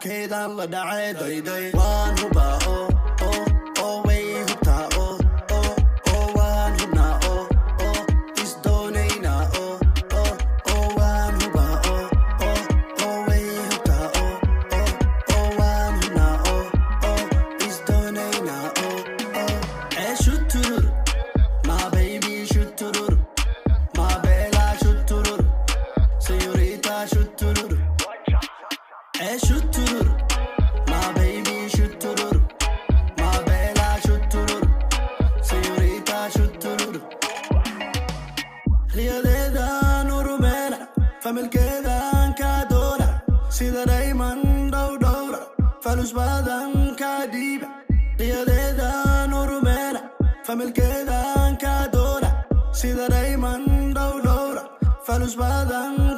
Qaabkeedaan la dhacay dayday. Waan hubaa oo oo oo way hubtaa oo oo oo. Waan hubnaa oo oo isdoonaynaa oo oo oo. Waan hubaa oo oo oo way hubtaa oo oo oo. Waan hubnaa oo oo isdoonaynaa oo oo. Ee shuturur, my baby shuturur, my bella shuturur, señorita shuturur. Ee shuturur, my baby shuturur, my bella shuturur, señorita shuturur. Riyadeedan urumeena, familkeedan ka doona, sida dhayman dhowdhowra, falus badan ka dhiiba. Riyadeedan urumeena, familkeedan ka doona, sida dhayman dhowdhowra, falus badan